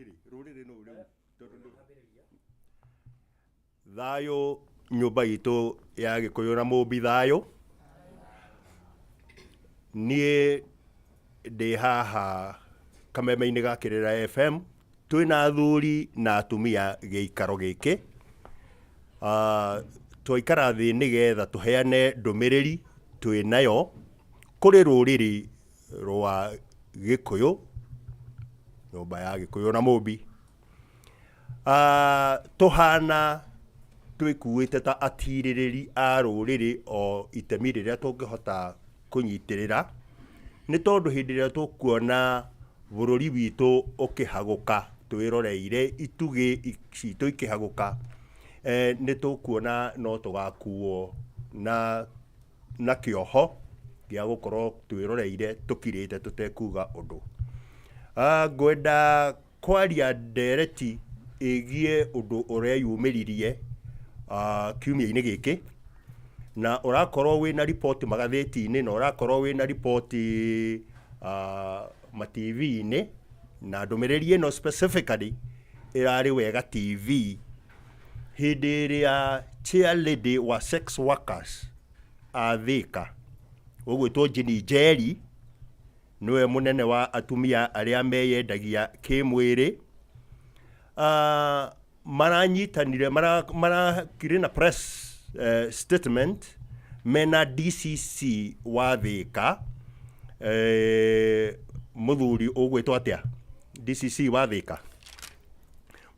Rũrĩrĩ, rũrĩrĩ nũ rĩu? Tondũ Thayũ nyũmba itũ ya Gĩkũyũ na Mũmbi thayũ. Niĩ ndĩ haha kameme-inĩ ga Kĩrĩra FM, twĩna athuri na atumia gĩikaro gĩkĩ. Ah, twaikara thĩ nĩgetha tũheane ndũmĩrĩri twĩ nayo kũrĩ rũrĩrĩ rwa Gĩkũyũ, nyũmba ya Gĩkũyũ na Mũmbi. Ah, tũhana twĩkuĩte ta atirĩrĩri a rũrĩrĩ o itemi rĩrĩa tũngĩhota kũnyitĩrĩra, nĩ tondũ hĩndĩ ĩrĩa tũkuona bũrũri witũ ũkĩhagũka twĩroreire itugĩ citũ ikĩhagũka, eh, nĩ tũkuona no tũgakuo na na kĩoho gĩa gũkorwo twĩroreire tũkirĩte tũtekuga ũndũ. Ah, ngwenda Kwaria ndereti ĩgiĩ ũndũ ũreyumĩririe kiumia-inĩ gĩkĩ, na ũrakorwo wĩna riboti magathĩti-inĩ na ũrakorwo wĩna riboti ma TV-inĩ, na ndũmĩrĩri ĩno specifically ĩrarĩ Wega TV, hĩndĩ ĩrĩa chair lady wa sex workers a Thĩka, ũgwĩtwo Jane Njeri, Nĩwe mũnene wa atumia arĩa meyendagia kĩmwĩrĩ. Maranyitanire, marakĩrĩ na press statement mena DCC wa Thĩka, mũthuri ũgwĩtwo atĩa? DCC wa Thĩka,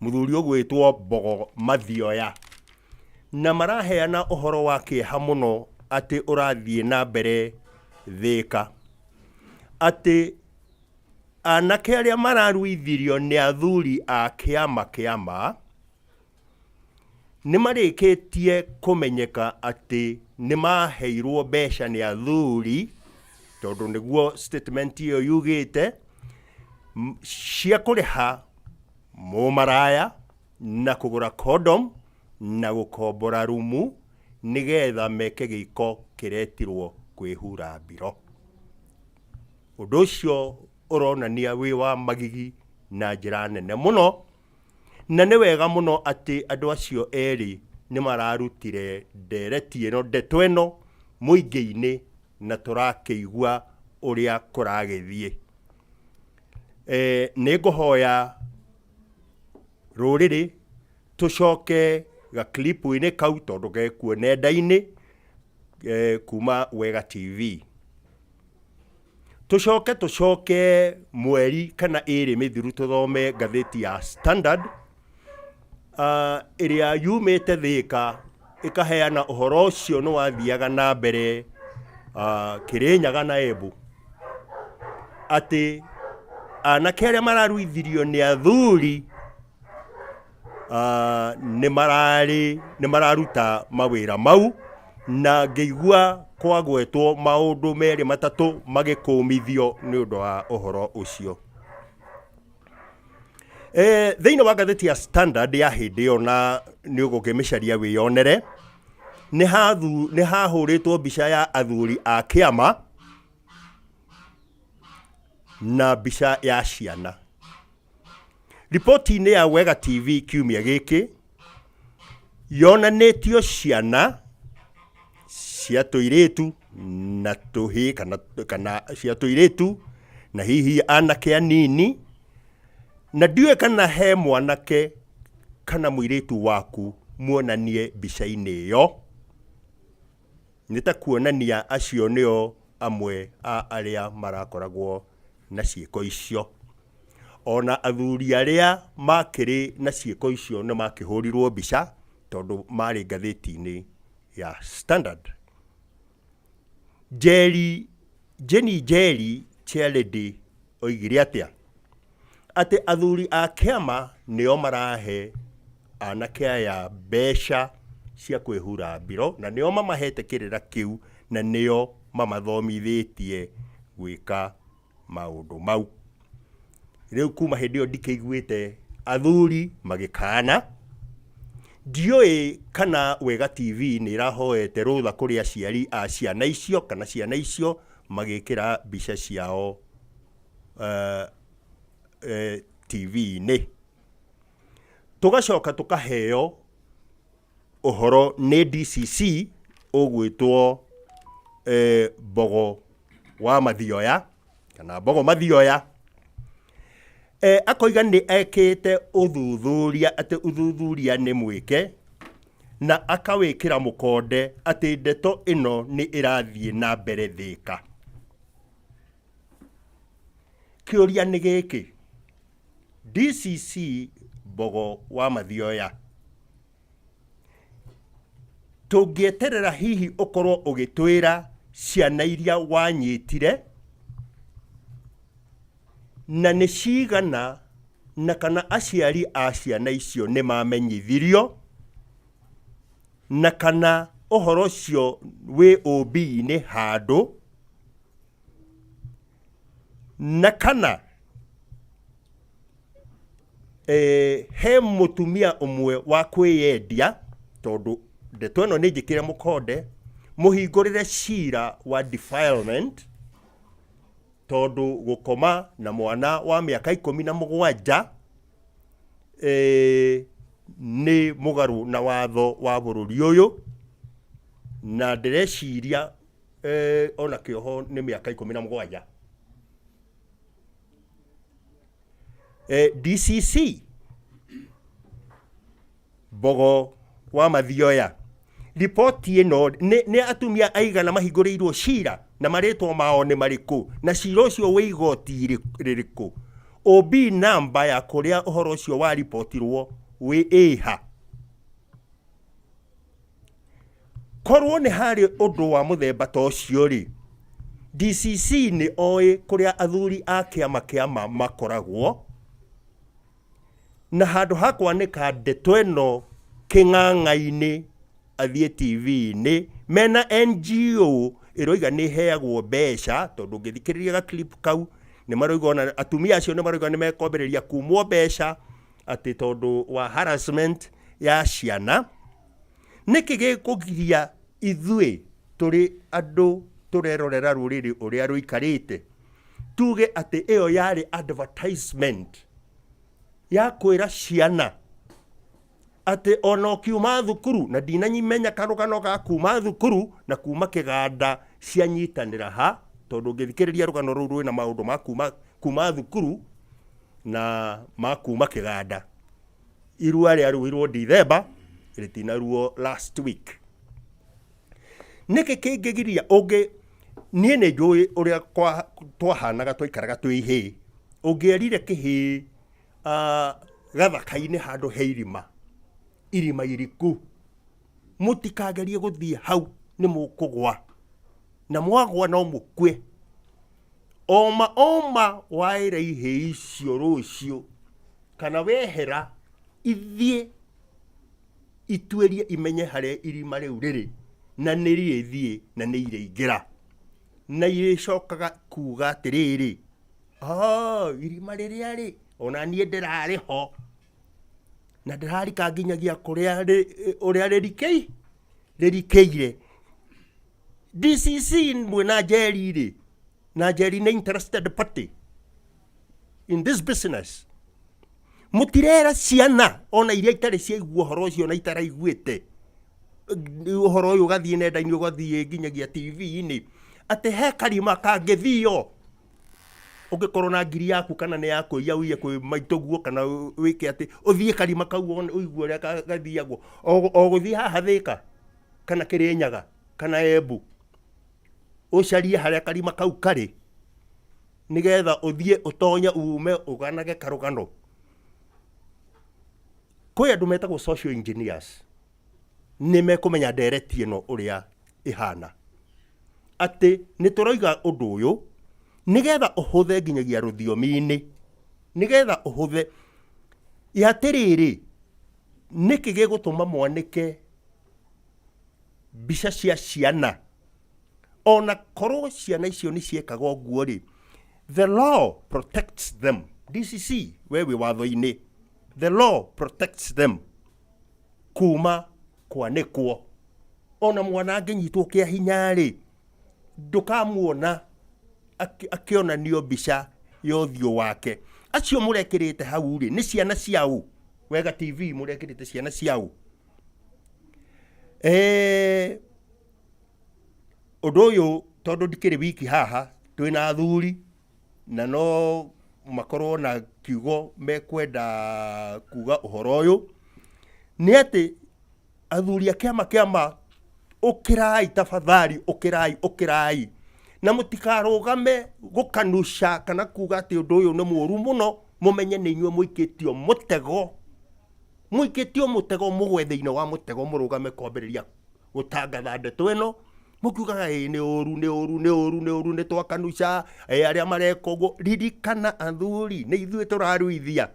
mũthuri ũgwĩtwo Mbogo Mathioya. Na maraheana ũhoro wa kĩeha mũno atĩ ũrathiĩ na mbere Thĩka. Atĩ anake arĩa mararuithirio nĩ athuri a kĩama kĩama nĩ marĩkĩtie kũmenyeka atĩ nĩ maheirwo mbeca nĩ athuri, tondũ nĩguo statement ĩyo yugĩte, cia kũrĩha mũmaraya na kũgũra condom na gũkombora rumu nĩgetha meke gĩko kĩretirwo kwĩhura mbiro. Ũndũ ũcio ũronania wĩ wa magigi na njĩra nene mũno, na nĩ wega mũno atĩ andũ acio erĩ nĩ mararutire ndereti ĩno, ndeto ĩno mũingĩ-inĩ na tũrakĩigua ũrĩa kũragĩthiĩ. Nĩ ngũhoya rũrĩrĩ tũcoke ga clip -inĩ kau tondũ gekuo nenda-inĩ kuma Wega TV. Tũcoke tũcoke mweri kana ĩrĩ mĩthiru tũthome ngathĩti ya Standard ĩrĩa yumĩte Thĩka ĩkaheana ũhoro ũcio nĩ wathiaga na mbere Kĩrĩnyaga na Embu atĩ anake arĩa mararuithirio nĩ athuri nĩ mararĩ nĩ mararuta mawĩra mau na ngĩigua kwagwetwo maũndũ merĩ matatũ magĩkũmithio nĩ ũndũ wa ũhoro ũcio. E, thĩinĩ wa ngathĩti ya Standard ya hĩndĩ ĩyo na nĩ ũgũkĩmĩcaria wĩyonere nĩ hahũrĩtwo mbica ya athuri a kĩama na mbica ya ciana. Riboti-inĩ ya Wega TV kiumia gĩkĩ yonanĩtio ciana cia tũirĩtu na tũhĩĩ kana cia tũirĩtu na hihi anake anini, na ndiũĩ kana he mwanake kana mũirĩtu waku muonanie mbica-inĩ ĩyo. Nĩ ta kuonania acio nĩo amwe a arĩa marakoragwo na ciĩko icio. Ona athuri arĩa makĩrĩ na ciĩko icio nĩ makĩhũrirwo mbica tondũ marĩ ngathĩti-inĩ ya Standard. Njeri, Jenny Njeri Chairlady oigire atĩa? Atĩ athuri a kĩama nĩo marahe anake aya mbeca cia kwĩhura mbiro na nĩo mamahete kĩrĩra kĩu na nĩo mamathomithĩtie gwĩka maũndũ mau. Rĩu kuma hĩndĩ ĩyo ndikĩiguĩte athuri magĩkana. Ndiũĩ kana Wega TV nĩ ĩrahoete rũtha kũrĩ aciari a ciana icio kana ciana icio magĩkĩra mbica ciao uh, eh, TV-inĩ. Tũgacoka tũkaheo ũhoro nĩ DCC ũgwĩtwo Mbogo wa Mathioya kana Mbogo Mathioya, akoiga nĩ ekĩte ũthuthuria atĩ ũthuthuria nĩ mwĩke na akawĩkĩra mũkonde atĩ ndeto ĩno nĩ ĩrathiĩ na mbere Thĩka. Kĩũria nĩ gĩkĩ, DCC Mbogo wa Mathioya, tũngĩeterera hihi ũkorwo ũgĩtwĩra ciana iria wanyitire na nĩ cigana na kana aciari a ciana icio nĩ mamenyithirio na kana ũhoro ũcio wĩ OB-inĩ handũ na kana he mũtumia ũmwe wa kwĩyendia tondũ ndeto ĩno nĩ njĩkĩre mũkonde mũhingũrĩre cira wa defilement tondũ gũkoma na mwana wa mĩaka 17 nĩ mũgarũ na watho wa bũrũri ũyũ na ndĩreciria ona kĩoho nĩ mĩaka 17. DCC Mbogo wa Mathioya, riboti ĩno nĩ atumia aigana mahingũrĩirwo cira na marĩtwa mao nĩ marĩkũ na cira ũcio wĩ igoti rĩrĩkũ? OB namba ya kũrĩa ũhoro ũcio waribotirwo wĩ ĩha? Korwo nĩ harĩ ũndũ wa mũthemba ta ũcio rĩ, DCC nĩ oĩ kũrĩa athuri a kĩama kĩa ma makoragwo, na handũ ha kwanĩka ndeto ĩno kĩng'ang'a-inĩ athiĩ TV-inĩ mena NGO ĩroiga nĩ ĩheagwo mbeca, tondũ ũngĩthikĩrĩria ga clip kau nĩ maroiga ona atumia acio nĩ maroiga nĩ mekwambĩrĩria kumwo mbeca atĩ tondũ wa harassment ya ciana. Nĩkĩ gĩkũgiria ithuĩ tũrĩ andũ tũrerorera rũrĩrĩ ũrĩa rũikarĩte tuge atĩ ĩyo yarĩ advertisement ya kwĩra ciana atĩ ona ũkiuma thukuru na ndinamenya karũgano ga kuma thukuru na kuma kĩganda cianyitanĩra ha, tondũ ũngĩthikĩrĩria rũgano rũu rwĩna maũndũ ma kuma thukuru na ma kuma kĩganda. Irua rĩaruirwo Dithemba rĩtinaruo last week. Nĩkĩ kĩngĩgiria ũngĩ niĩ nĩ njũĩ ũrĩa twahanaga twaikaraga twĩ ihĩĩ. Ũngĩerire kĩhĩĩ gathaka-inĩ handũ he irima, irima iriku, mũtikagerie gũthiĩ hau nĩ mũkũgwa na mwagwa no mũkue. Oma oma waĩra ihĩĩ icio rũciũ kana wehera ithiĩ ituĩrie imenye harĩa irima rĩu rĩrĩ na nĩ rĩrĩthiĩ na nĩ irĩingĩra na irĩcokaga kuga atĩrĩrĩ, oh, irima rĩrĩa rĩ ona niĩ ndĩrarĩ ho na ndĩrarika nginyagia kũrĩa ũrĩa rĩrikĩire. DCC mwĩna Njeri rĩ, na Njeri nĩ interested party in this business. Mũtirera ciana ona iria itarĩ ciaigua ũhoro ũcio na itaraiguĩte ũhoro ũyũ ũgathiĩ nenda-inĩ ũgathiĩ nginyagia TV-inĩ atĩ he karima kangĩthio ũngĩkorwo na ngiri yaku kana nĩ ya kũiya ũiye kwĩ maitũguo kana wĩke atĩ ũthiĩ karima kau ũigue ũrĩa gathiagwo o gũthiĩ haha Thĩka kana Kĩrĩnyaga kana Embu ũcarie harĩa karima kau karĩ nĩgetha ũthiĩ ũtonye ume ũganage karũgano. Kwĩ andũ metagwo social engineers nĩ mekũmenya ndereti ĩno ũrĩa ĩhana atĩ nĩ tũroiga ũndũ ũyũ nĩgetha ũhũthe nginyagia rũthiomi-inĩ nĩgetha ũhũthe atĩrĩrĩ nĩkĩ gĩgũtũma mwanĩke mbica cia ciana ona korwo ciana icio nĩ ciekaga ũguo rĩ, the law protects them. DCC we wĩ watho-inĩ, the law protects them kuma kwanĩkwo. Ona mwana angĩnyitwo kĩa hinya rĩ, ndũkamuona akĩonanio mbica ya ũthiũ wake. Acio mũrekĩrĩte hau rĩ, nĩ ciana ciaũ? Wega TV mũrekĩrĩte ciana ciaũ? Eh, ũndũ ũyũ tondũ ndikĩrĩ wiki haha, twĩna athuri na no makorwo na kiugo mekwenda kuga ũhoro ũyũ, nĩ atĩ athuri a kĩama kĩama ũkĩrai tafadhali, ũkĩrai ũkĩrai, na mũtikarũgame gũkanuca kana kuga atĩ ũndũ ũyũ nĩ mũru mũno, mũmenye nĩ inyuĩ mũikĩtio mũtego, mũikĩtio mũtego, mũgwe thĩinĩ wa mũtego, mũrũgame kwambĩrĩria gũtangatha ndeto ĩno mũkiugaga ĩ nĩ ũru nĩ ũru nĩ ũru nĩ ũru nĩ twakanuca ĩ arĩa mareka ũguo. Ririkana athuri, nĩ ithuĩ tũraruithia.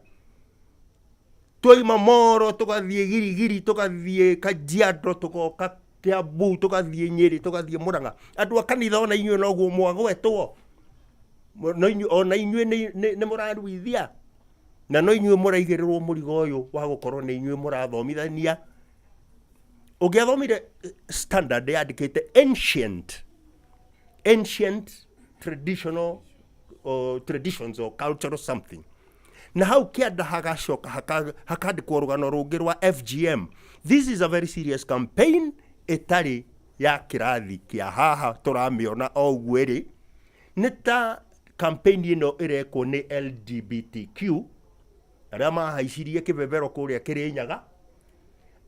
Twaima Moro tũgathiĩ Girigiri tũgathiĩ Kajiado tũgoka Kiambu tũgathiĩ Nyĩrĩ tũgathiĩ Mũrang'a. Andũ a kanitha ona inyuĩ noguo mwagwetwo, no inyuĩ ona inyuĩ nĩ mũraruithia, na no inyuĩ mũraigĩrĩrwo mũrigo ũyũ wa gũkorwo nĩ inyuĩ mũrathomithania. Ũngĩathomire Standard yandĩkĩte ancient, ancient traditional or traditions or cultural something, na hau kĩanda hagacoka hakandĩkwo rũgano rũngĩ rwa FGM. This is a very serious campaign ĩtarĩ ya kĩrathi kĩa haha tũramĩona o ũguo ĩrĩ, nĩ ta campaign ĩno ĩrekwo nĩ LGBTQ arĩa mahaicirie kĩbebero kũrĩa Kĩrĩnyaga,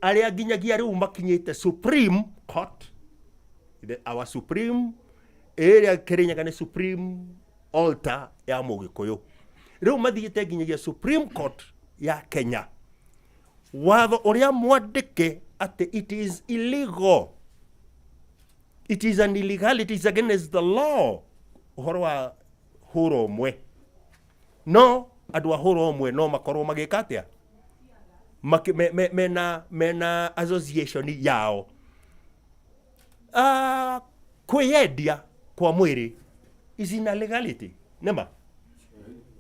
arĩa nginyagia rĩu makinyĩte Supreme Court, our Supreme ĩrĩa Kĩrĩnyaga nĩ Supreme Altar ya Mũgĩkũyũ, rĩu mathiĩte nginyagia Supreme Court ya Kenya. Watho ũrĩa mwandĩke atĩ it is illegal, it is an illegality, it is against the law, ũhoro wa hũra ũmwe. No andũ a hũra ũmwe no makorwo magĩka atĩa? Mena association yao. Kwĩyendia kwa mwĩrĩ is in a legality, nĩma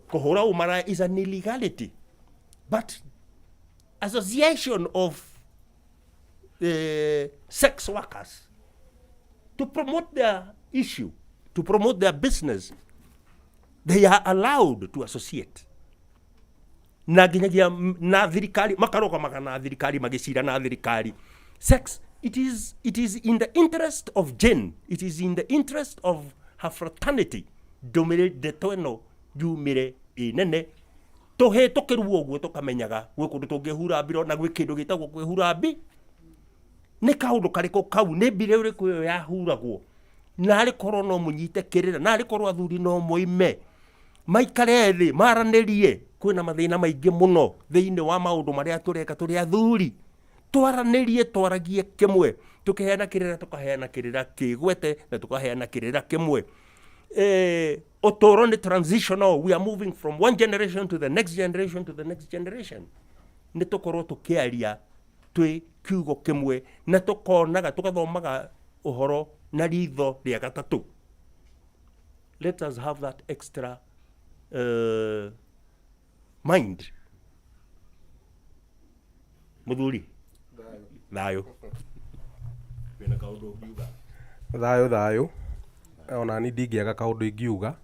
kũhũra ũmaraya is an illegality, but association of sex workers to promote their issue, to promote their business, they are allowed to associate. Na nginyagia na thirikari makarũgamaga na thirikari magĩcira na thirikari. Sex, it is in the interest of Jane, it is in the interest of her fraternity. Ndũmĩrĩri ndeto ĩno yumĩre ĩ nene tũhĩtũkĩrwo ũguo tũkamenyaga gwĩ kũndũ tũngĩhura mbiro na gwĩ kĩndũ gĩtagwo kwĩhura mbi. Nĩ kaũndũ karĩkũ kau? Nĩ mbira ĩrĩkũ ĩyo yahuragwo? Narĩ korwo no mũnyite kĩrĩra, narĩ korwo athuri no moime maikare thĩ maranĩrie. Kwĩna mathĩna maingĩ mũno thĩinĩ wa maũndũ marĩa tũreka tũrĩ athuri. Twaranĩrie, twaragie kĩmwe, tũkĩheana kĩrĩra, tũkaheana kĩrĩra kĩgwete na tũkaheana kĩrĩra kĩmwe. Ũtũũro nĩ transitional, we are moving from one generation to the next generation to the next generation. Nĩ tũkorwo tũkĩaria twĩ kiugo kĩmwe na tũkonaga tũgathomaga ũhoro na ritho rĩa gatatũ. Let us have that extra mind. Mũthuri, thayũ, wĩna kaũndũ ũngiuga? Thayũ thayũ, ona ni ndingĩaga kaũndũ ingiuga.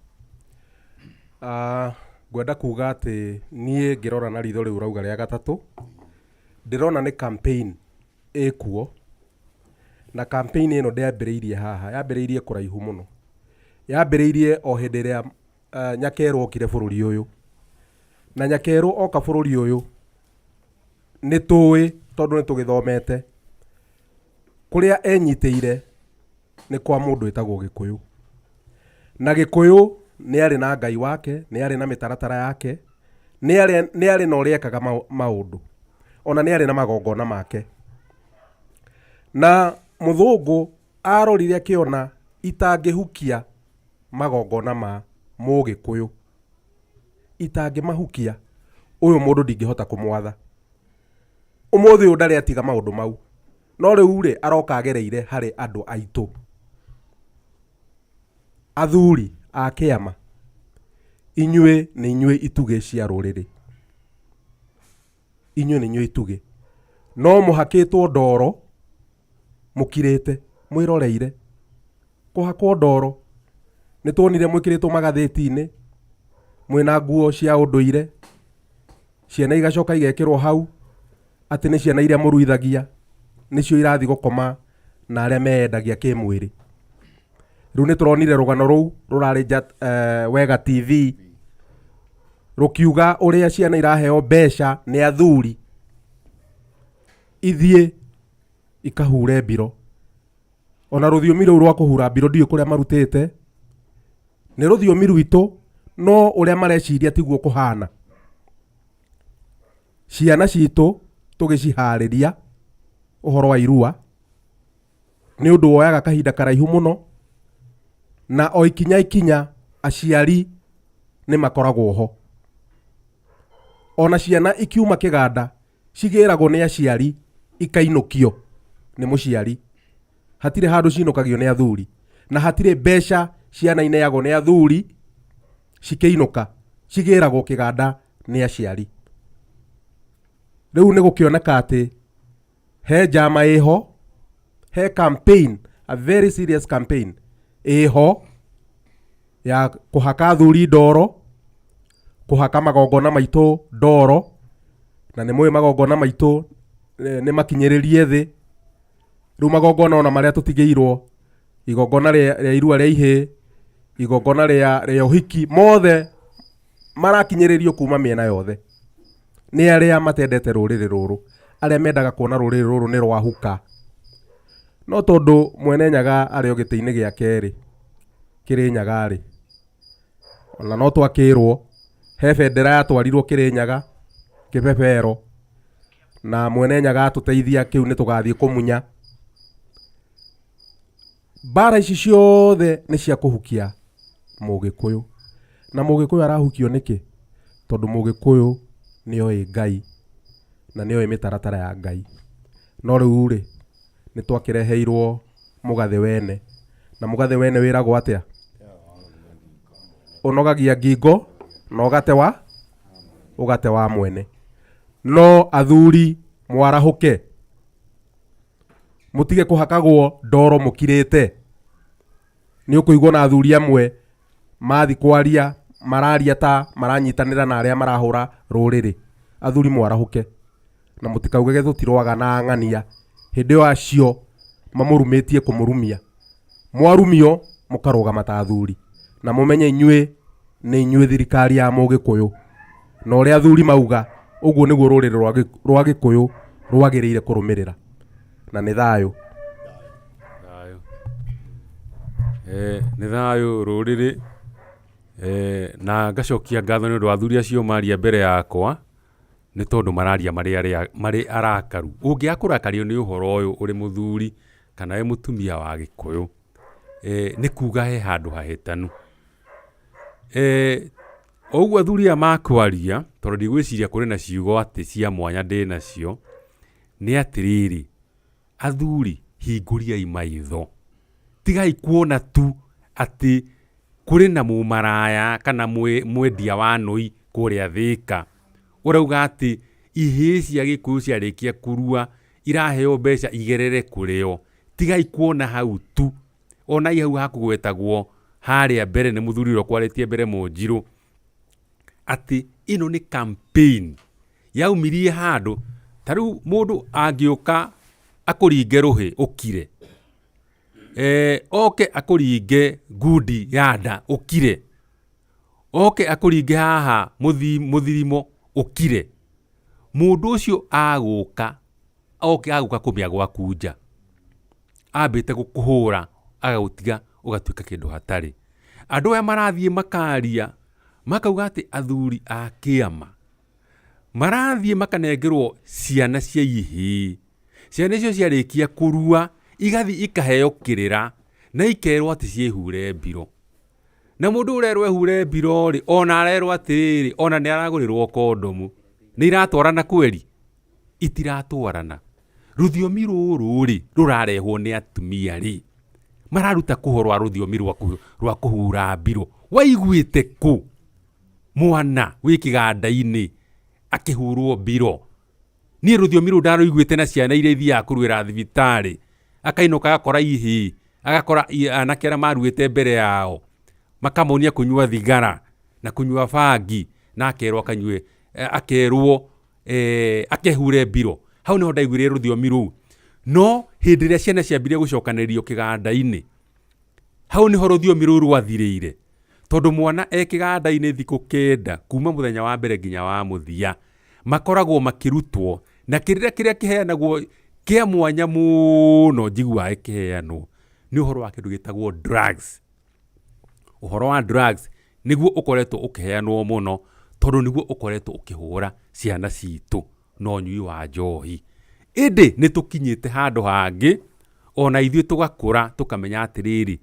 Ngwenda kuga atĩ niĩ ngĩrora na ritho rĩu ũrauga rĩa gatatũ, ndĩrona nĩ campaign ĩkuo, na campaign ĩno ndĩambĩrĩirie haha, yambĩrĩirie kũraihu mũno. Yambĩrĩirie o hĩndĩ ĩrĩa Nyakerũ okire bũrũri ũyũ. Na Nyakerũ oka bũrũri ũyũ, nĩ tũĩ tondũ nĩ tũgĩthomete, kũrĩa enyitĩire nĩ kwa mũndũ wĩtagwo Gĩkũyũ. Na Gĩkũyũ nĩ arĩ na Ngai wake, nĩ arĩ na mĩtaratara yake, nĩ arĩ na ũrĩa ekaga maũndũ. Ona nĩ arĩ na magongona make. Na mũthũngũ arorire akĩona itangĩhukia magongona ma Mũgĩkũyũ, itangĩmahukia, ũyũ mũndũ ndingĩhota kũmwatha. Ũmũthĩ ũyũ ndarĩ atiga maũndũ mau, no rĩu rĩ aroka agereire harĩ andũ aitũ. Athuri a kĩama, inyuĩ nĩ inyuĩ itugĩ cia rũrĩrĩ. Inyuĩ nĩ inyuĩ itugĩ. No mũhakĩtwo ndoro, mũkirĩte, mwĩroreire. Kũhakwo ndoro, nĩ tuonire mwĩkĩrĩtwo magathĩti-inĩ, Mwĩna nguo cia ũndũire, ciana igacoka igekĩrwo hau atĩ nĩ ciana iria mũruithagia nĩcio irathiĩ gũkoma na arĩa meyendagia kĩmwĩrĩ. Rĩu nĩ tũronire rũgano rũu rũrarĩ Wega TV rũkiuga ũrĩa ciana iraheo mbeca nĩ athuri ithiĩ ikahure mbiro. Ona rũthiomi rũu rwa kũhura mbiro ndiũĩ kũrĩa marutĩte, nĩ rũthiomi rwitũ no ũrĩa mareciria tiguo kũhana. Ciana citũ tũgĩciharĩria ũhoro wa irua nĩ ũndũ woyaga kahinda karaihu mũno, na o ikinya ikinya aciari nĩ makoragwo ho. Ona ciana ikiuma kĩganda cigĩragwo nĩ aciari ikainũkio nĩ mũciari. Hatirĩ handũ cinũkagio nĩ athuri, na hatirĩ mbeca ciana ineagwo nĩ athuri cikĩinũka, cigĩragwo kĩganda nĩ aciari. Rĩu nĩ gũkĩoneka atĩ he njama ĩho, he campaign, a very serious campaign ĩho ya kũhaka athuri ndoro, kũhaka magongona maitũ ndoro, na nĩ mũĩ magongona maitũ nĩ makinyĩrĩrie thĩ. Rĩu magongona ona marĩa tũtigĩirwo, igongona rĩa irua rĩa ihĩĩ, igongona rĩa ũhiki, mothe marakinyĩrĩrio kuma mĩena yothe nĩ arĩa matendete rũrĩrĩ rũrũ, arĩa mendaga kuona rũrĩrĩ rũrũ nĩ rwahuka. No tondũ Mwene Nyaga arĩ o gĩtĩ-inĩ gĩake rĩ, Kĩrĩnyaga rĩ, ona no twakĩrwo he bendera yatwarirwo Kĩrĩnyaga kĩbebero, na Mwene Nyaga atũteithia kĩu nĩ tũgathiĩ kũmunya. Mbara ici ciothe nĩ cia kũhukia Mũgĩkũyũ. Na Mũgĩkũyũ arahukio nĩkĩ? Tondũ Mũgĩkũyũ nĩ oĩ Ngai na nĩ oĩ mĩtaratara ya Ngai. No rĩu rĩ, nĩ twakĩreheirwo mũgathĩ wene. Na mũgathĩ wene wĩragwo atĩa? Ũnogagia ngingo na ũgate wa ũgate wa mwene. No athuri mwarahũke, mũtige kũhakagwo ndoro mũkirĩte. Nĩ ũkũigua na athuri amwe mathi kwaria mararia ta maranyitanĩra na arĩa marahũra rũrĩrĩ. Athuri mwarahũke na mũtikaugage tũtirwaga na ang'ania hĩndĩ ĩyo acio mamũrumĩtie kũmũrumia. Mwarumio mũkarũgama ta athuri na mũmenye inyuĩ nĩ inyuĩ thirikari ya Mũgĩkũyũ, na ũrĩa athuri mauga ũguo nĩguo rũrĩrĩ rwa Gĩkũyũ rwagĩrĩire kũrũmĩrĩra, na nĩ thayũ. Thayũ. Nĩ thayũ rũrĩrĩ, na ngacokia ngatho nĩ ũndũ wa athuri acio maria mbere yakwa, nĩ tondũ mararia marĩ arakaru. Ũngĩaga kũrakario nĩ ũhoro ũyũ ũrĩ mũthuri kana wĩ mũtumia wa Gĩkũyũ, nĩ kuga he handũ hahĩtanu. O ũguo athuri aya makwaria, tondũ ndigwĩciria kũrĩ na ciugo atĩ cia mwanya ndĩnacio, nĩ atĩrĩrĩ, athuri hingũriai maitho. Tigai kuona tu atĩ kũrĩ na mũmaraya kana mwendia wa nũi kũrĩa Thĩka, ũrauga atĩ ihĩĩ cia Gĩkũyũ ciarĩkia kũrua iraheo mbeca igerere kũrĩ o. Tigai kuona hau tu. Onai hau hakũgwetagwo harĩa mbere nĩ mũthuri ũrĩa ũkwarĩtie mbere Mũnjirũ, atĩ ĩno nĩ campaign yaumirie handũ. Ta rĩu mũndũ angĩũka akũringe rũhĩ ũkire, oke akũringe ngundi ya nda ũkire, oke akũringe haha mũthirimo ũkire, mũndũ ũcio agũka oke agũka kũmĩa gwaku nja, ambĩte gũkũhũra agagũtiga ũgatuĩka kĩndũ hatarĩ. Andũ aya marathiĩ makaria makauga atĩ athuri a kĩama marathiĩ makanengerwo ciana cia ihĩĩ, ciana icio ciarĩkia kũrua igathiĩ ikaheo kĩrĩra na ikerwo atĩ ciĩhure mbiro. Na mũndũ ũrerwo ehure mbiro rĩ, ona arerwo atĩrĩrĩ, ona nĩ aragũrĩrwo kondomu. Nĩ iratwarana kweri? Itiratwarana. Rũthiomi rũrũ rĩ, rũrarehwo nĩ atumia rĩ, mararuta kũ ũhoro wa rũthiomi rwa kũhura mbiro? Waiguĩte kũ mwana wĩ kĩganda-inĩ akĩhurwo mbiro? Niĩ rũthiomi rũu ndarũiguĩte na ciana iria ithiaga kũruĩra thibitarĩ, akainũka agakora ihĩĩ, agakora anake arĩa maruĩte mbere yao, makamonia kũnyua thigara. na kũnyua bangi na akerwo akanyue akerwo akehure mbiro. Hau niho ndaiguire rũthiomi rũu. No hĩndĩ ĩrĩa ciana ciambirie gũcokanĩrĩrio kĩganda-inĩ, hau niho rũthiomi rũu rwathirĩire. Tondũ mwana e kĩganda-inĩ thikũ 9 kuma mũthenya wa mbere nginya wa mũthia, makoragwo makĩrutwo na kĩrĩra kĩrĩa kĩheanagwo kĩa mwanya mũno njiguaga gĩkĩheanwo nĩ ũhoro wa kĩndũ gĩtagwo drugs. Ũhoro wa drugs nĩguo ũkoretwo ũkĩheanwo mũno tondũ nĩguo ũkoretwo ũkĩhũra ciana citũ na ũnyui wa njohi. Ĩndĩ nĩ tũkinyĩte handũ hangĩ ona ithuĩ tũgakũra tũkamenya atĩrĩrĩ,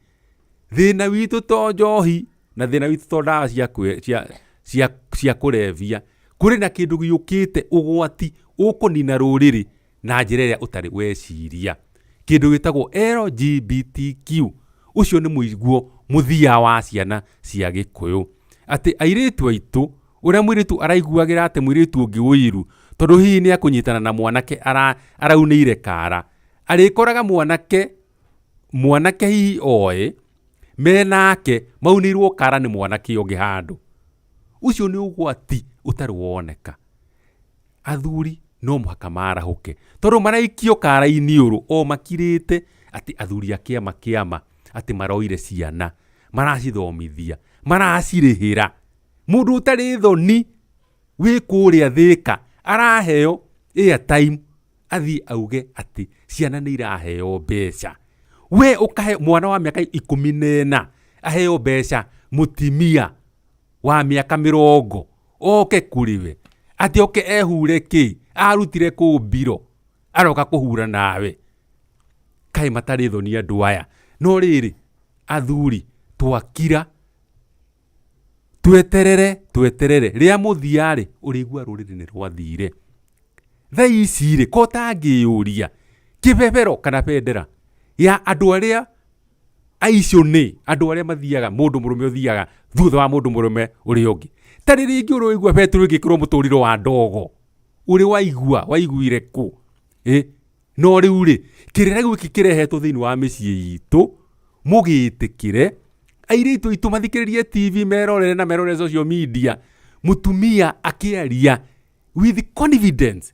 thĩna witũ to njohi na thĩna witũ to ndawa cia kũrebia. Kũrĩ na kĩndũ gĩũkĩte ũgwati ũkũnina rũrĩrĩ na njĩra ĩrĩa ũtarĩ weciria. Kĩndũ gĩtagwo LGBTQ. Ũcio nĩ mũiguo mũthia wa ciana cia Gĩkũyũ. Atĩ airĩtu aitũ, ũrĩa mũirĩtu araiguagĩra atĩ mũirĩtu ũngĩ ũiru, tondũ hihi nĩ akũnyitana na mwanake araunĩire kara. Arĩkoraga mwanake hihi oĩ, menake maunĩirwo kara nĩ mwanake ũngĩ handũ. Ũcio nĩ ũgwati ũtarĩ woneka. Athuri no mũhaka marahũke, tondũ maraikio kara-inĩ ũrũ o makirĩte atĩ athuri a kĩama kĩama atĩ maroire ciana, maracithomithia, maracirĩhĩra. Mũndũ ũtarĩ thoni wĩ kũrĩa Thĩka araheo airtime athiĩ auge atĩ ciana nĩ iraheo mbeca. We ũkahe mwana wa mĩaka 14 aheo mbeca, mũtimia wa mĩaka 40 oke kũrĩ we atĩ oke ehure kĩ arutire kũ mbiro aroka kũhura nawe. Kaĩ matarĩ thoni andũ aya. No rĩrĩ, athuri twakira, tweterere, tweterere rĩa mũthia rĩ, ũrĩigua rũrĩrĩ nĩ rwathire. Thaa ici rĩ, ko ũtangĩyũria kĩbebero kana bendera ya andũ arĩa aicio nĩ andũ arĩa mathiaga, mũndũ mũrũme ũthiaga thutha wa mũndũ mũrũme ũrĩa ũngĩ. Ta rĩrĩ ingĩ ũrĩ waigua betũrũ ĩngĩkĩrwo mũtũrĩro wa ndogo, ũrĩ waigua, waiguire kũ? No rĩu rĩ, kĩrĩra gĩkĩ kĩrehetwo thĩinĩ wa mĩciĩ itũ, mũgĩtĩkĩre airĩtu aitũ mathikĩrĩrie TV merorere na merorere social media, mũtumia akĩaria with confidence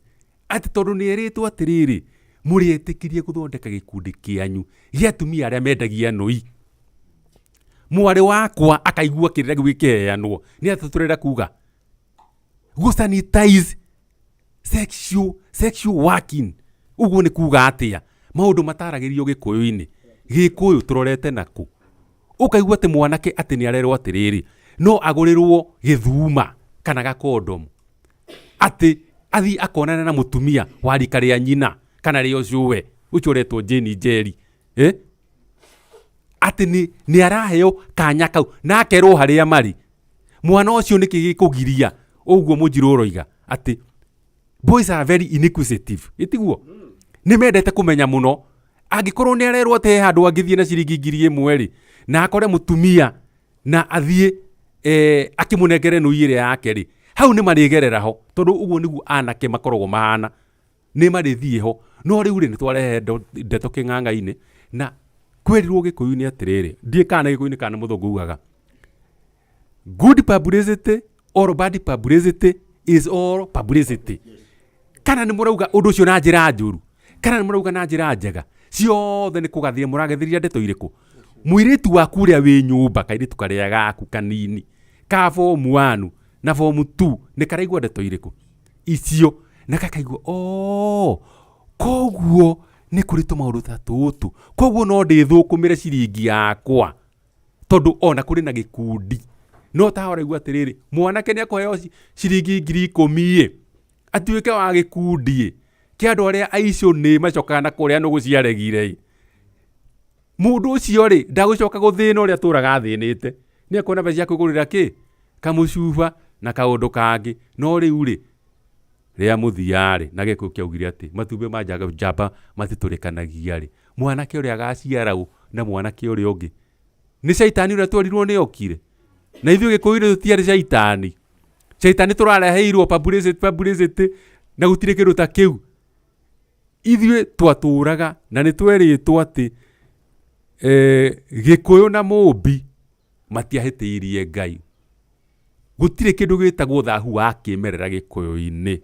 atĩ tondũ nĩ erĩtwo atĩrĩrĩ, mũrĩetĩkĩrie gũthondeka gĩkundi kĩanyu gĩa atumia arĩa mendagia nũi. Mwarĩ wakwa akaigua kĩrĩra kĩu gĩkĩheanwo, nĩ atĩ tũrenda kuga gũ sanitize sexual working. Ũguo nĩ kuga atĩa? Maũndũ mataragĩrio Gĩkũyũ-inĩ. Gĩkũyũ tũrorete nakũ? Ũkaigua atĩ mwanake atĩ nĩ arerwo atĩrĩrĩ, no agũrĩrwo gĩthuma kana gakondomu, atĩ athiĩ akonane na mũtumia wa rika rĩa nyina kana rĩa ũcũwe ũcio ũretwo Jane Njeri. Atĩ nĩ araheo kanya kau na akerwo harĩa marĩ. Mwana ũcio nĩkĩ gĩkũgiria ũguo mũnjirũ ũroiga atĩ boys are very inquisitive, ĩtiguo? Nĩ mendete kũmenya mũno. Angĩkorwo nĩ arerwo atĩ he handũ angĩthiĩ na ciringi 1000 rĩ, na akore mũtumia na athiĩ akĩmũnengere nũi ĩrĩa yake rĩ, hau nĩ marĩgerera ho, tondũ ũguo nĩguo anake makoragwo mahana, nĩ marĩthiĩ ho. No rĩu rĩ, nĩ twarehe ndeto kĩng'ang'a-inĩ, na kwerirwo Gĩkũyũ-inĩ atĩrĩrĩ, ndiũĩ kana nĩ Gĩkũyũ-inĩ kana nĩ mũthũngũ ugaga, good publicity or bad publicity is all publicity. Kana nĩ mũrauga ũndũ ũcio na njĩra njũru, kana nĩ mũrauga na njĩra njega, ciothe nĩ kũgathĩrĩria mũragathĩrĩria ndeto irĩkũ? Mũirĩtu waku ũrĩa wĩ nyũmba, kairĩtu karĩa gaku kanini ka form 1 na form 2, nĩ karaigua ndeto irĩkũ icio, na gakaigua oh, koguo nĩ kũrĩ tũmaũndũ ta tũtũ, koguo no ndĩthũkũmĩre ciringi yakwa, tondũ ona kũrĩ na gĩkundi. No ta ũraigua atĩrĩrĩ, mwanake nĩ akũheo ciringi 10,000 ĩ, atuĩke wa gĩkundi ĩ, kĩa andũ arĩa aicio nĩ macokaga na kũrĩa nũgũ ciaregire ĩ. Mũndũ ũcio rĩ, ndagũcoka gũthĩna ũrĩa atũraga athĩnĩte, nĩ akuona mbeca cia kwĩgũrĩra kĩ? Kamũcuba na kaũndũ kangĩ. No rĩu rĩ, rĩa mũthia rĩ, na Gĩkũyũ kĩaugire atĩ matumbĩ ma njamba matitũrĩkanagia rĩ, mwanake ũrĩa agaciara ũ na mwanake ũrĩa ũngĩ? Nĩ caitani ũrĩa twerirwo nĩ okire. Na ithuĩ Gĩkũyũ-inĩ tũtiarĩ caitani. Caitani tũrareheirwo publicity, publicity, na gũtirĩ kĩndũ ta kĩu. Ithuĩ twatũraga na nĩ twerĩtwo atĩ Gĩkũyũ na Mũmbi matiahĩtĩirie Ngai. Gũtirĩ kĩndũ gĩtagwo thahu wa kĩmerera gĩkũyũ-inĩ.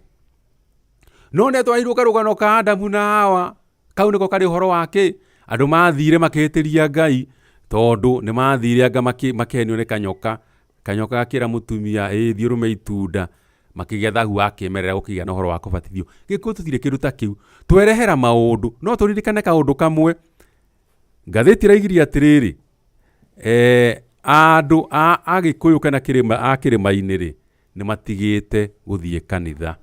No nĩ atwarirwo karũgano ka Adamu na Hawa, kau nĩko karĩ ũhoro wa kĩ? Andũ mathire makĩhĩtĩria Ngai, tondũ nĩ mathire anga makĩhenio nĩ kanyoka. Kanyoka gakĩra mũtumia, ĩĩ thiĩ ũrũme itunda. Makĩgĩa thahu wa kĩmerera gũkĩgĩa na ũhoro wa kũbatithio. Gĩkũyũ tũtirĩ kĩndũ ta kĩu. Twerehera maũndũ, no tũririkane kaũndũ kamwe. Ngathĩti ĩraigirie atĩrĩrĩ, eh, andũ a Agĩkũyũ kana kĩrĩma, a kĩrĩma-inĩ rĩ, nĩ matigĩte gũthiĩ kanitha.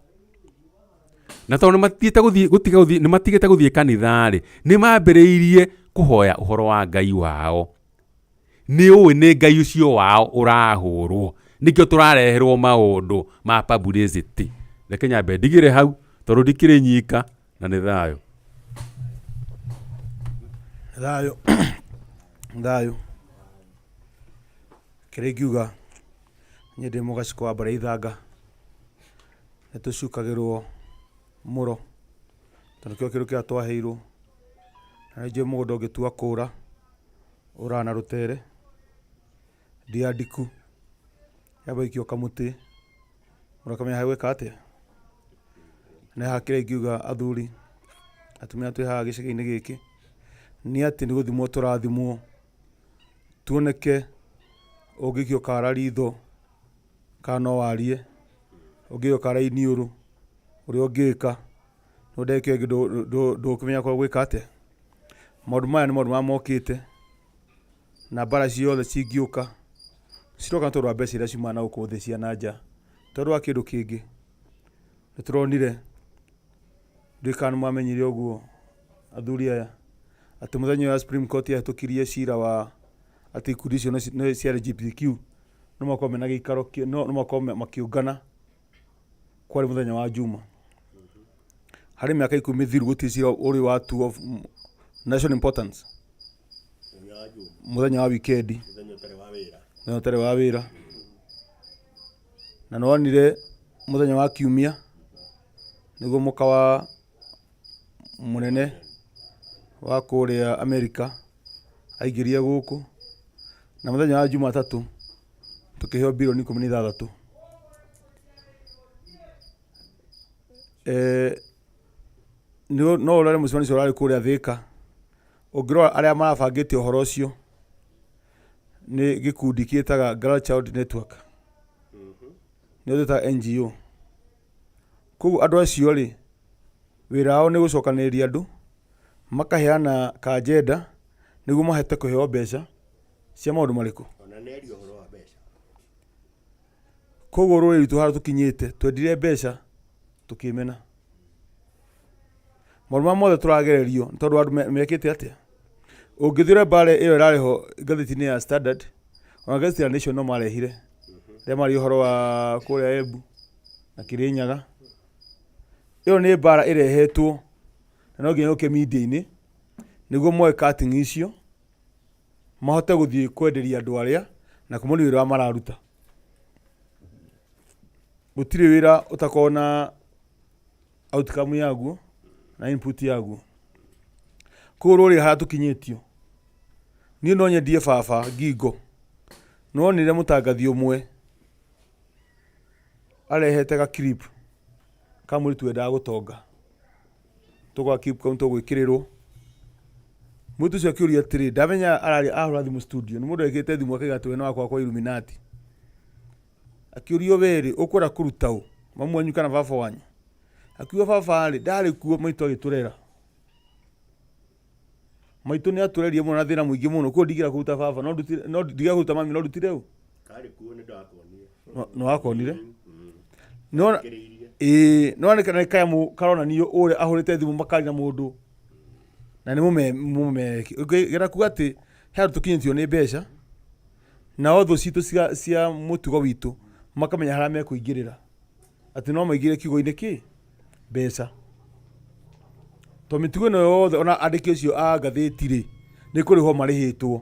Na tondũ nĩ matigĩte gũthiĩ gũtiga gũthiĩ nĩ matigĩte gũthiĩ kanitha rĩ, nĩ mambĩrĩirie kũhoya ũhoro wa Ngai wao. Nĩ ũĩ nĩ Ngai ũcio wao ũrahũrwo. Nĩkĩo tũrareherwo maũndũ ma publicity. Reke nyambe ndigĩre hau tondũ ndikĩrĩ nyika na nĩ thayũ. Thayũ thayũ kĩrĩa ingiuga niĩ ndĩ mũgacikũ wa mbarĩ ya ithanga nĩ tũcukagĩrwo mũro tondũ nĩkĩo kĩndũ kĩrĩa twaheirwo na nĩ njũĩ mũgũnda ũngĩtua kũra ũraga na rũtere ndia ndiku yamba ĩikio kamũtĩ ũkamenya hegwĩka atĩa. Nĩ haha kĩrĩa ingiuga athuri, atumia twĩ haha gĩcagi-inĩ gĩkĩ, nĩ atĩ nĩ gũthimwo tũrathimwo, tuoneke ũngĩikio kara ritho kana no warie, ũngĩikio kara iniũrũ ũrĩa ũngĩka, no ndagĩka ĩyo ĩngĩ ndũkũmenya ũgwĩka atĩa. Maũndũ maya nĩ maũndũ marĩa mokĩte, na mbara ciothe cingĩũka, ciroka nĩ tondũ wa mbeca iria ciumaga na gũkũ thĩ cia na nja, ti tondũ wa kĩndũ kĩngĩ. Nĩ tũronire, ndiũĩ kana nĩ mwamenyire ũguo athuri aya, atĩ mũthenya ũrĩa Supreme Court yahĩtũkirie cira wa atĩ ikundi icio nĩ cia LGBTQ no makorwo mena gĩikaro, no makorwo makĩũngana, kwarĩ mũthenya wa Juma. Harĩ mĩaka ikũmi mĩthiru gũtirĩ cira ũrĩ watuo of national importance mũthenya wa wikendi, mũthenya ũtarĩ wa wĩra. Na nĩ wonire mũthenya wa kiumia nĩguo mũka wa mũnene wa kũrĩa Amerika aingĩrire gũkũ, na mũthenya wa Jumatatũ tũkĩheo birioni 16. No ũrore mũcemanio ũcio ũrarĩ kũrĩa Thĩka, ũngĩrora arĩa marabangĩte ũhoro ũcio nĩ gĩkundi gĩtaga Girl Child Network, nĩo twĩtaga NGO. Koguo andũ acio rĩ, wĩra wao nĩ gũcokanĩrĩria andũ, makaheana ka agenda nĩguo mahote kũheo mbeca cia maũndũ marĩkũ? Koguo rũrĩrĩ rwitũ harĩa tũkinyĩte, twendire mbeca tũkĩmena. Maũndũ marĩa mothe tũragererio nĩ tondũ andũ mekĩte atĩa? Ũngĩthiĩ ũrore mbara ĩyo ĩrarĩ ho ngathĩti-inĩ ya Standard, ona ngathĩti ya Nation no marehire, rĩrĩa mararia ũhoro wa kũrĩa Embu na Kĩrĩnyaga. Ĩyo nĩ mbara ĩrehetwo na no nginya yũke media-inĩ nĩguo moe cutting icio mahote gũthiĩ kwenderia andũ arĩa na kũmonia wĩra ũrĩa mararuta. Gũtirĩ wĩra ũtakoragwo na outcome yaguo na input yaguo. Koguo rũrĩrĩ harĩa tũkinyĩtio, niĩ no nyendie baba ngingo. Nĩwonire mũtangathi ũmwe arehete ga clip ka mũirĩtu wendaga gũtonga. Tũgoka clip kau nĩtũgwĩkĩrĩrwo. Mũirĩtu ũcio akĩũria atĩrĩ, ndamenya araria ahũra thimũ studio, nĩ mũndũ ekĩrĩte thimũ akauga atĩ we nĩ wa kwa Illuminati. Akĩũrio we rĩ, ũkwenda kũruta ũ? Mamu wanyu kana baba wanyu? Akiuga baba rĩ, ndarĩ kuo maitũ agĩtũrera. Maitũ nĩ atũrerire mũno na thĩna mũingĩ mũno, koguo ndingĩenda kũruta baba, no ndutire, no ndingĩenda kũruta mami, no ndutire ũ? Karĩ kuo nĩ ndakonire. Nĩ wakonire? No ĩĩ, no nĩ kanyamũ karonanio ũrĩa ahũrĩte thimũ makaria na mũndũ na nĩ mũmemereki. Ngĩenda kuga atĩ he handũ tũkinyĩtio nĩ mbeca nao thũ citũ cia, cia mũtugo witũ makamenya harĩa mekũingĩrĩra atĩ no maingĩre kiugo-inĩ kĩ mbeca to mĩtugo ĩno yothe ona andĩki acio a ngathĩti rĩ nĩ kũrĩhwo marĩhĩtwo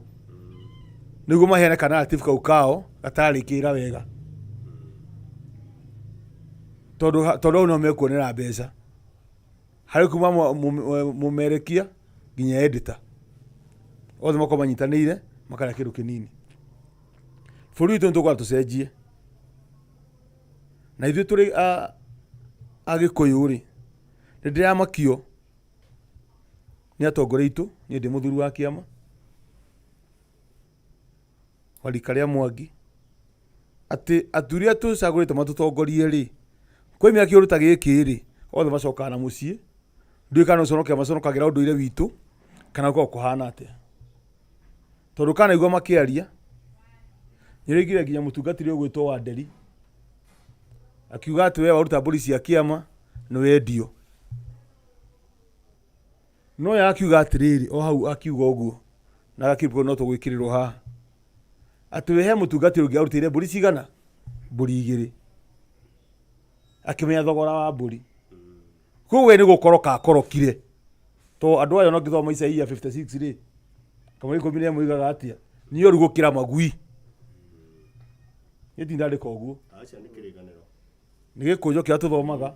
nĩguo maheane ka narrative kau kao gatarĩkĩra wega tondũ tondũ hau no mekuonera mbeca harĩ kuma mũmerekia nginya editor othe makorwo manyitanĩire makarĩa kĩndũ kĩnini bũrũri witũ nĩ tũkwenda tũcenjie. Na ithuĩ tũrĩ a Agĩkũyũ rĩ, nĩ ndĩramakio nĩ atongoria aitũ, niĩ ndĩ mũthuri wa kĩama wa rika rĩa Mwangi, atĩ athuri arĩa tũcagũrĩte matũtongorie rĩ, kwaumĩra kĩũndũ ta gĩkĩ rĩ, othe macokaga na mũciĩ, ndiũĩ kana nĩ gũconokera maconokagĩra ũndũire witũ, kana gũkoragwo kũhana atĩa. Tondũ kanaigua makĩaria, nĩ ũraiguire nginya mũtungatĩri ũgwĩtwo Wanderi, akiuga atĩ we waruta mbũri cia kĩama nĩ wendio. No ye akiuga atĩrĩrĩ, o hau akiuga ũguo, na gakĩribũ no tũgwĩkĩrĩrwo haha, atĩ we he mũtungatĩri ũngĩ arutĩire mbũri cigana? Mbũri igĩrĩ. Akĩmenya thogora wa mbũri. Koguo we nĩ gũkoroka akorokire. To andũ aya ona ũngĩthoma Isaia 56 rĩ, kamũira 11 yugaga atĩa? Nĩ oru gũkĩra magui. Niĩ ndindandĩka ũguo. Aca nĩ kĩrĩkanĩro. Nĩ gĩkũnjo kĩrĩa tũthomaga.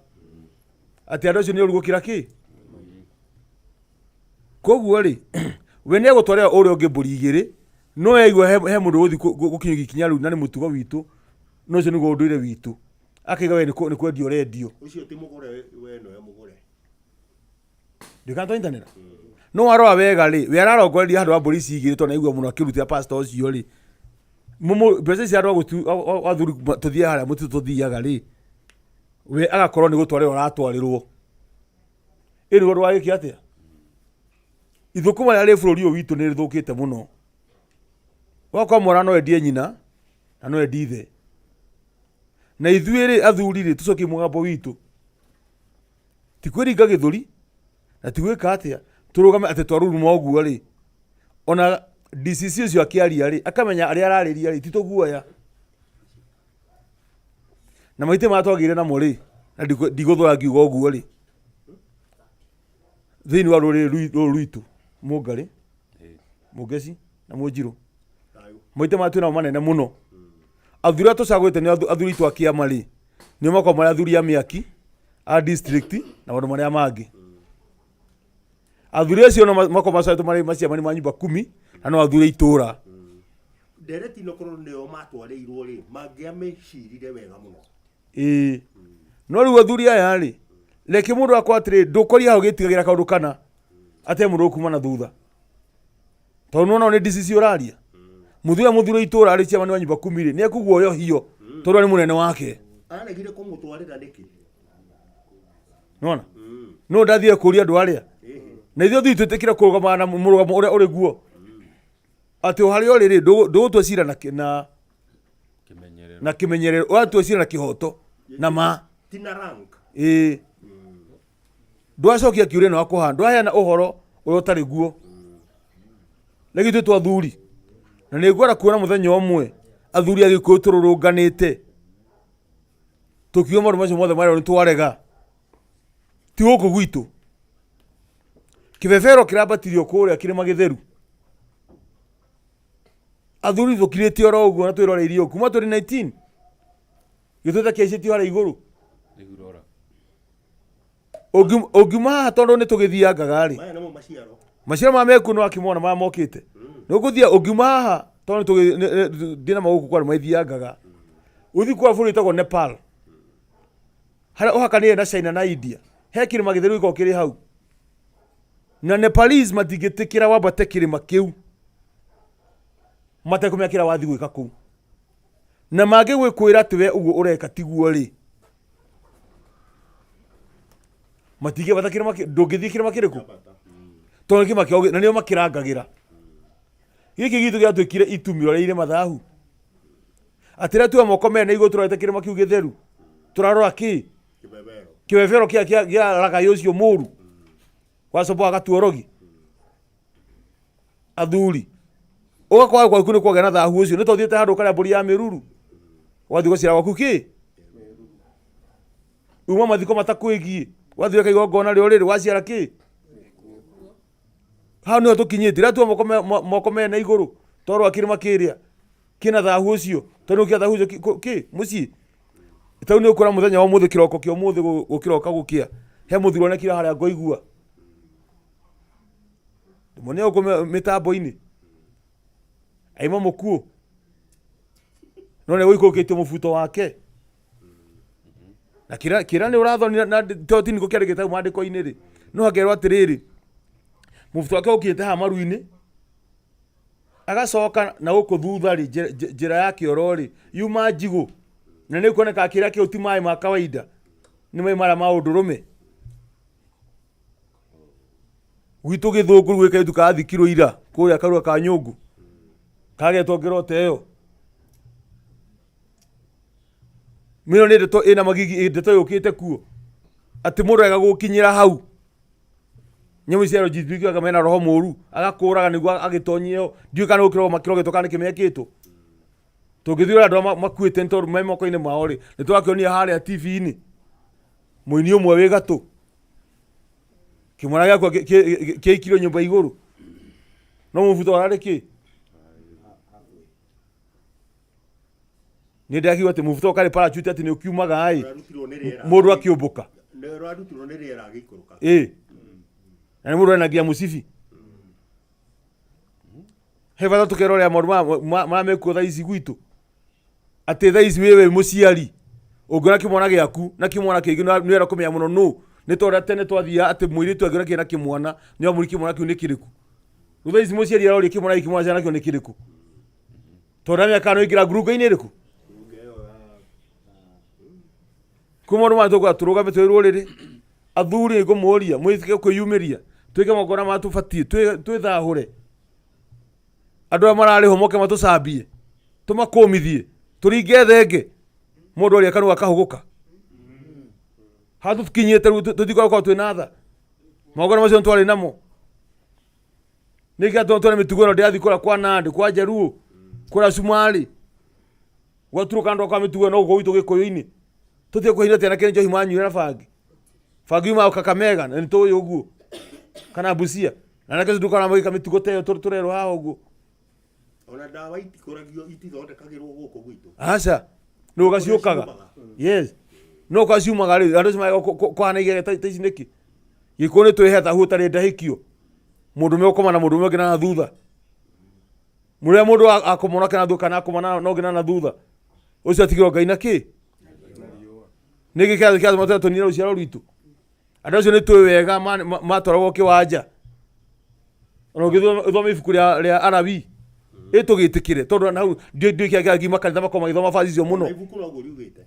Atĩ andũ acio nĩ oru gũkĩra kĩ? Koguo rĩ, we nĩ egũtwarĩra ũrĩa ũngĩ mbũri igĩrĩ, no yaigua he, he mũndũ ũgũthiĩ gũkinyia ikinya rĩu na nĩ mũtugo witũ, no ũcio nĩguo ũndũire witũ. Akaiga we nĩ kwendio ũrendio. Ũcio ti mũgũre we nĩwe mũgũre. Ndikana twanyitanĩra. No warora wega rĩ, we ararongoreria handũ ha mbũri ici igĩrĩ tondũ naigua mũno akĩrutĩra pastor ũcio rĩ. Mũmũ mbeca ici andũ a gũtu athuri tũthiaga harĩa mũtitũ tũthiaga rĩ, we agakorwo nĩ gũtwarĩrwo aratwarĩrwo. Ĩ nĩguo ndũgagĩke atĩa? Ithũkũma rĩrĩa rĩ bũrũri ũyũ witũ nĩ rĩthũkĩte mũno. Ũgakora mwana no endie nyina na no endie ithe. Na ithuĩ rĩ athuri rĩ tũcokie mũgambo witũ. Ti kwĩringa gĩthũri na ti gwĩka atĩa, tũrũgame atĩ twaruruma ũguo rĩ, ona DCC ũcio akĩaria rĩ, akamenya arĩa ararĩria rĩ, ti tũguoya. Na maitĩ marĩa twagĩire namo rĩ, na ndigũthũra ngiuga ũguo rĩ, thĩinĩ wa rũrĩrĩ rũrũ rwitũ, Mũngarĩ, Mũngeci na Mũnjirũ, maitĩ marĩa twĩnamo manene mũno, athuri arĩa tũcagũrĩte nĩ athuri aitũ a kĩama rĩ, nĩo makoragwo marĩ athuri a mĩaki, a district na maũndũ marĩa mangĩ. Athuri acio no makoragwo macagũrĩtwo marĩ maciamani ma nyumba kumi na no athuri a itũra. Ndereti ĩno korwo nĩo matwarĩirwo rĩ, mangĩamĩcirire wega mũno. Ĩĩ. No rĩu athuri aya rĩ, reke mũndũ akorwo atĩrĩ, ndũkoria hau gĩtigagĩra kaũndũ kana, atĩ he mũndũ ũkuma na thutha. Tondũ nĩwona nĩ DCC ũraria. Mũthuri ũrĩa mũthuri wa itũra rĩ, chairman wa nyumba kumi rĩ, nĩ ekũguoyohio tondũ nĩ mũnene wake. Aregire kũmũtwarĩra nĩkĩ? Nĩwona? No ndathire kũria andũ arĩa. Na ithuĩ athuri twĩtĩkĩre kũrũgama na mũrũgamo ũrĩa ũrĩ guo. Atĩ o harĩa ũrĩ rĩ, ndũgũtua cira na na na kĩmenyerero, ũratua cira na kĩhoto na ma. Ti na rank. Ĩĩ. Ndwacokia kĩũria na wakũhana, ndwaheana ũhoro ũrĩa ũtarĩ guo. Rĩngĩ ithuĩ twa athuri, na nĩ ngwenda kuona mũthenya ũmwe athuri a Gĩkũyũ tũrũrũnganĩte tũkiuga maũndũ macio mothe marĩa nĩ twarega. Ti gũkũ gwitũ. Kĩbebero kĩrambatirio kũrĩa kĩrĩma gĩtheru. Athuri tũkirĩte oro ũguo na twĩroreirie ũguo kuma 2019 gĩtũte kĩaicĩtio harĩa igũrũ. Ũngiuma haha tondũ nĩ tũgĩthiangaga rĩ, Maya nĩmo maciaro. Maciaro maya mekuo nĩ wakĩmona maya mokĩte. Nĩ ũgũthiĩ ũngiuma haha tondũ ndĩna magũkũ kwa magĩthiangaga. Ũthiĩ kwa bũrũri wĩtagwo Nepal. Harĩa ũhakanĩire na China na India. He kĩrĩma gĩtheru gĩkoragwo kĩrĩ hau. Na Nepalese matingĩtĩkĩra wambate kĩrĩma kĩu matekũmenya kĩrĩa wathiĩ gwĩka kũu. Na mangĩgwĩkwĩra atĩ we ũguo ũreka tiguo rĩ, matingĩambata kĩrĩma ndũngĩthiĩ kĩrĩma kĩrĩkũ? Tondũ nĩ kĩrĩma kĩao na nĩo makĩrangagĩra. Gĩkĩ gitũ gĩatuĩkire itumiro rĩa irĩma thahu. Atĩ rĩrĩa tuoya moko merĩ na igũrũ tũrorete kĩrĩma kĩu gĩtheru, tũrarora kĩ? Kĩbebero kĩa kĩa kĩa ragai ũcio mũru wacomboa gatuorogi. Athuri, ũgakora gwaku nĩ kwagĩa na thahu ũcio, nĩ tondũ ũthiĩte handũ ũkarĩa mbũri ya mĩruru, ũgathiĩ ũgaciara gwaku kĩ? Uma mathiko matakwĩgiĩ, wathiĩ weka igongona rĩo rĩrĩ, waciara kĩ? Hau nĩho tũkinyĩte, rĩrĩa tuoya moko moko merĩ na igũrũ, twarora kĩrĩma kĩrĩa, kĩna thahu ũcio, tondũ nĩkĩo thahu ũcio kĩ mũciĩ. Ta rĩu nĩ ũkuona mũthenya wa ũmũthĩ kĩroko kĩa ũmũthĩ gũkĩroka gũkĩa, he mũthuri wonekire harĩa ngũigua. Ndĩmuonie gũkũ mĩtambo-inĩ. Aima mũkuũ. No nĩ gũikũrũkĩtie mũbuto wake. Na kĩra nĩ ũrathonire na to ti nĩkũ kĩandĩkĩte hau maandĩko-inĩ rĩ, no hakerwo atĩrĩrĩ, mũbuto wake ũkinyĩte haha maru-inĩ, agacoka na gũkũ thutha rĩ, njĩra ya kĩoro rĩ, yuma njigũ, na nĩ kuoneka kĩrĩa kĩu ti maĩ ma kawaida, nĩ maĩ marĩa ma ũndũrũme. Gwitũ gĩthũngũ gwĩ kairĩtu karathikirwo ira kũrĩa karua ka nyũngũ, kagetwo ngero ta ĩyo. Mĩno nĩ ndeto ĩna magigi, ndeto yũkĩte kuo, atĩ mũndũ arega gũkinyĩra hau. Nyamũ ici cia LGBTQ mena roho mũru, agakũraga nĩguo agĩtonyie ho. Ndiũĩ kana nĩ gũkĩrogwo makĩrogetwo kana nĩkĩ mekĩtwo. Tũngĩthiĩ ũrĩa andũ arĩa makuĩte nĩ tondũ me moko-inĩ mao rĩ, nĩ tũrakĩonire harĩa TV-inĩ, mũini ũmwe wĩ gatũ, kĩmwana gĩakwa kĩaikirio nyũmba igũrũ, no mũbuto wararĩ kĩ? Nĩ ndakigua atĩ mũbuto karĩ parachute atĩ nĩ ũkiumaga ĩ, Ũrarutirwo nĩ rĩera. Mũndũ akĩũmbũka. Nĩ ũrarutirwo nĩ rĩera agĩikũrũka. Ĩ, na nĩ mũndũ ena nginya mũcibi. He bata tũkerorera maũndũ marĩa mekuo thaa ici gwitũ, atĩ thaa ici wĩ mũciari ũngĩona kĩmwana gĩaku na kĩmwana kĩngĩ nĩ wera kũmenya mũno nũ, nĩ ta ũrĩa tene twathiaga atĩ mũirĩtu angĩona kĩna kĩmwana nĩ wamũria kĩmwana kĩu nĩ kĩrĩkũ. Rĩu thaa ici mũciari aroria kĩmwana gĩkĩ mwana nakĩo nĩ kĩrĩkũ, tondũ ndamenya kana nĩ waingĩra ngurunga-inĩ ĩrĩkũ. Kwĩ maũndũ maya tũkwenda tũrũgame twĩ rũrĩrĩ, athuri nĩ ngũmũria mwĩtĩke kwĩyumĩria, twĩke magongona marĩa tũbatiĩ, twĩthahũre. Andũ arĩa mararĩhwo moke matũcambie, tũmakũmithie, tũringe thenge, mũndũ aria kanua akahũgũka. Haha tũkinyĩte rĩu tũtikoragwo twĩna tha. Magongona macio nĩ twarĩ namo. Nĩkĩ atũ twene mĩtugo ĩno ndĩrathiĩ kũrĩa kwa Nandi, kwa Jaluo, kũrĩa Cumarĩ, gwaturũka andũ akwa mĩtugo ĩno gũkũ gwitũ Gĩkũyũ-inĩ. Tũtige kũhinya atĩ anake nĩ njohi manyuire na bangi. Bangi yumaga Kakamega na nĩ tũĩ ũguo, kana Busia. Na anake acio ndũkona magĩka mĩtugo ta ĩyo tũrerwo haha ũguo. Ona ndawa itikũragio, itithondekagĩrwo gũkũ gwitũ. Aca, nĩ ũgaciũkaga. Yes. No ũgaciumaga rĩ, andũ acio magĩka kũhana igege ta ici nĩkĩ? Gĩkũyũ nĩ twĩhe thahu ũtarĩ ndahĩkio. Mũndũ ũmwe gũkoma na mũndũ ũmwe ũngĩ na thutha. Mũrĩa mũndũ akoma nake na thutha kana akoma na ũngĩ na thutha. Ũcio atigĩrwo Ngai na kĩ? Nĩkĩ kĩratũma tũnine rũciaro rwitũ? Andũ acio nĩ tũĩ wega matwaragwo kĩwanja. Ona ũngĩthoma ibuku rĩa Alawii, ĩ tũgĩtĩkĩre tondũ na hau ndiũĩ kĩrĩa kĩrathiĩ makanitha makoragwo magĩthoma bathi icio mũno. Ibuku noguo riugĩte.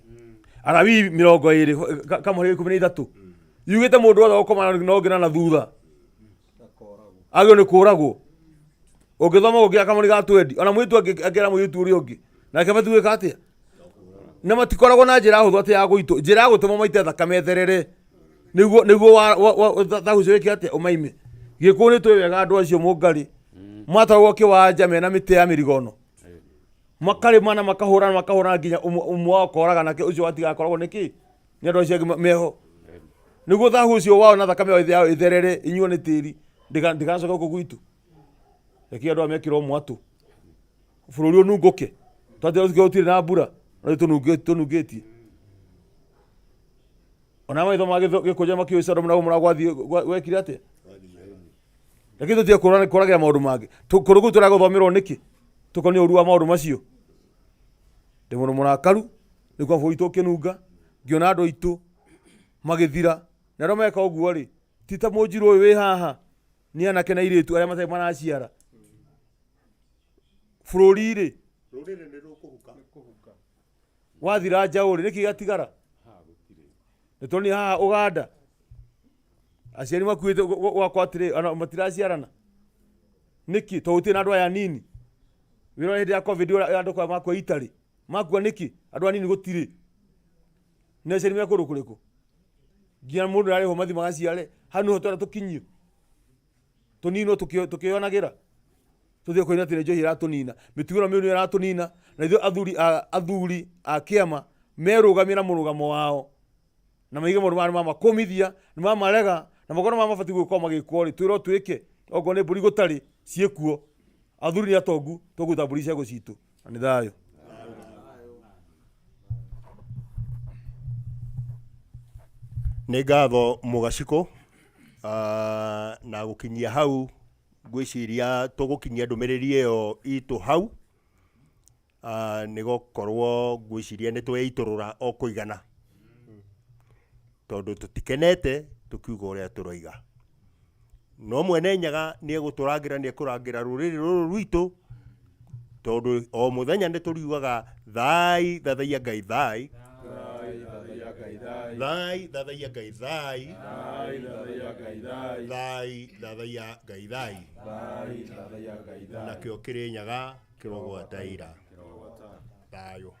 Alawii 20 kamũhari ga 13 yugĩte mũndũ wothe gũkoma na ũngĩ na thutha agĩrĩirwo nĩ kũragwo. Ũngĩthoma ũngĩ kamũhari ga twendi, ona mũirĩtu angĩra mũirĩtu ũrĩa ũngĩ nake abatiĩ gwĩka atĩa? Na matikoragwo na njĩra hũthũ atĩ ya gũitũ, njĩra ya gũtũma maite thakame ĩtherere nĩguo thahu ũcio wĩke atĩa, ũmaime. Gĩkũyũ nĩ tũĩ wega andũ acio mũngarĩ matwaragwo kĩwanja mena mĩtĩ ya mĩrigono, makarĩma na makahũrana makahũrana nginya ũmwe wao akoraga, nake ũcio watiga akoragwo nĩ kĩ? Nĩ andũ acio angĩ meho, nĩguo thahu ũcio wao na thakame yao ĩtherere inyuo nĩ tĩri, ndĩgacoke gũkũ gwitũ. Reke andũ aya mekĩrwo mwatũ, bũrũri ũnungũke. Twathiĩ gũtirĩ na mbura, no tũnungĩtie. Ona maitho ma gĩkũnjo makĩũĩ Sodom na Gomora gwathiĩ gwekire atĩa? Reke tũtige kũragĩra maũndũ mangĩ. Kũndũ kũu tũragũthomerwo nĩkĩ? Tũkonio ũru wa maũndũ macio. Ndĩ mũndũ mũrakaru nĩ kuona bũrũri witũ ũkĩnunga, ngĩona andũ aitũ magĩthira. Na arĩa meka ũguo rĩ, ti ta mũnjirũ ũyũ wĩ haha, nĩ anake na airĩtu arĩa matarĩ maraciara. Bũrũri rĩ, Rũrĩrĩ nĩ rũkũhuka. Wathira njaũ rĩ, nĩkĩ gĩatigara? Nĩ tuonire haha Ũganda, aciari makuĩte gwakwa atĩrĩ, ona matiraciarana. Nĩkĩ? Tondũ gũtirĩ na andũ aya anini. Wĩrore hĩndĩ ya Covid ũrĩa andũ makua Italy, makua nĩkĩ? Andũ anini gũtirĩ. Nĩ aciari me kũndũ kũrĩkũ? Nginya mũndũ nĩararĩhwo mathiĩ magaciare. Hau nĩho twenda tũkinyio. Tũninwo tũkĩyonagĩra. Tũthiĩ kũina atĩ nĩ njohi ĩratũnina. Mĩtugo ĩno mĩũru nĩyo ĩratũnina. Na ithuĩ athuri a kĩama merũgamie na mũrũgamo wao. Na maige maũndũ maya nĩ mamakũmithia, nĩ mamarega, na magongona marĩa mabatiĩ gũkorwo magĩkwo rĩ, twĩrwo twĩke. Okorwo nĩ mbũri gũtarĩ, ciĩkuo. Athuri nĩ atongu, tũkũruta mbũri icegũ citũ. Na nĩ thayũ. Nĩ ngatho Mũgacikũ, na gũkinyia hau ngwĩciria tũgũkinyia ndũmĩrĩri ĩyo itũ hau, nĩ gũkorwo ngwĩciria nĩ tweitũrũra o kũigana. Tondũ tũtikenete tũkiuga ũrĩa tũroiga. No Mwene Nyaga nĩ egũtũrangĩra, nĩ ekũrangĩra rũrĩrĩ rũrũ rwitũ, tondũ o mũthenya nĩ tũriugaga thai thathaiya Ngai thai, thai thathaiya Ngai thai, thai thathaiya Ngai thai, nakĩo Kĩrĩnyaga kĩrogwata ira. Thayũ.